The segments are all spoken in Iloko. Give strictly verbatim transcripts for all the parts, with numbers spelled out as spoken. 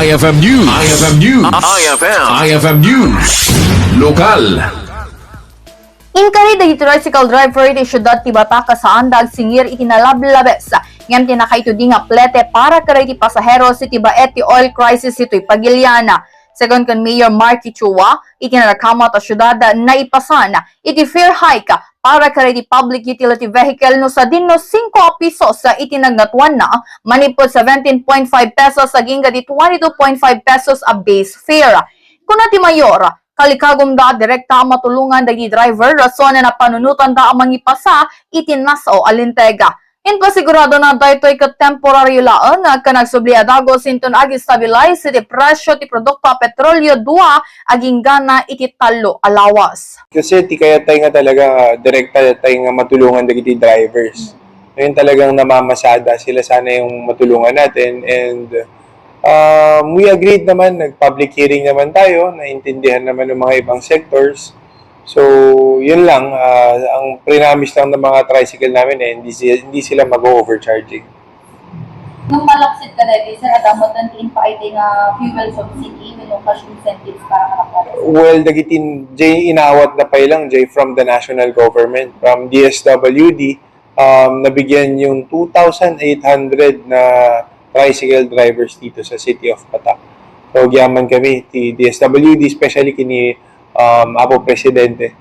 I F M News. I F M News. I F M. I F M News. Lokal. Inkari dagiti tricycle driver iti siudad ti Batac a saanda agsingir iti nalablabes ngem ti nakaitudi nga plete para kadagiti pasaheros iti baet ti oil crisis iti pagilian. Segun ken Mayor Marky Chua, iti narakamat a siudad naipasan iti fare hike para kadagiti public utility vehicle no sadino singko a pesos iti nagngatuanna manipud seventeen point five pesos agingga di twenty-two point five pesos a base fare. Kuna ti Mayor, kalikagumda a direkta a matulongan dagiti driver rason a napanunotanda a mangipasa iti nasao a linteg. Impasiguradona daytoy ket temporario laeng ken agsubli a dagus inton ag-stabilize iti presio ti produkto a petrolio dua agingga na iti tallo a lawas. Kasi ti kayat tayo nga talaga, direkta tayo nga matulungan dagiti drivers. Ngayon talagang namamasada, sila sana yung matulungan natin and, um, we agreed naman, nag-public hearing naman tayo, naintindihan naman ng mga ibang sectors. So, yun lang, ah, ang prinamis lang ng mga tricycle namin eh, hindi, si- hindi sila mag-overcharging. Nung malaksid ka dati, sir, adda met ti impaay ti nga fuel subsidy, wenno cash incentives para kadakuada? Well, dagiti jay inawat na pay lang, jay from the national government, from D S W D, um, nabigyan yung two thousand eight hundred na tricycle drivers dito sa City of Batac. So, agyaman kami, ti D S W D, especially kini, um, Apo Presidente,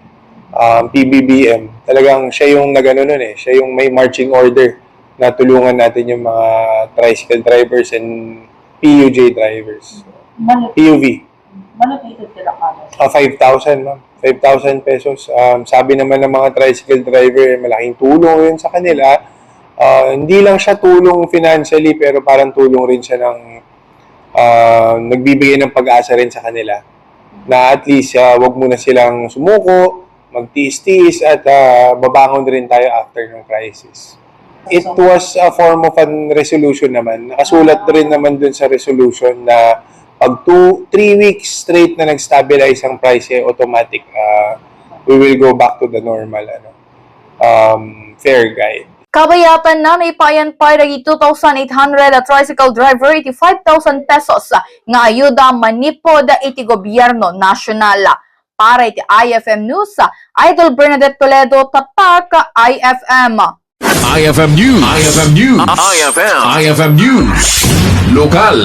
um, P B B M. Talagang siya yung nagano nun eh, siya yung may marching order na tulungan natin yung mga tricycle drivers and P U J drivers. Mano, P U V. Mano dito sila kamo? Ah, five thousand, ma'am. Five thousand pesos. Um, sabi naman ng mga tricycle driver, eh, malaking tulong yun sa kanila. Ah, hindi lang siya tulong financially, pero parang tulong rin siya ng, ah, nagbibigay ng pag-asa rin sa kanila. Na at least, ah, wag muna silang sumuko, magtiis-tiis at, ah, babangon rin tayo after ng crisis. It was a form of a resolution naman. Nakasulat rin naman dun sa resolution na pag two, three weeks straight na nag-stabilize ang price, eh, automatic, ah, we will go back to the normal, ano, um, fare guide. Kabayatan na, naipayan pay dagiti two thousand eight hundred a tricycle driver iti five thousand pesos nga ayuda manipud iti gobyerno nasyonal. Para iti I F M News, Idol Bernadette Toledo, Tatak I F M. I F M News. I F M News. I F M. I F M News. Lokal.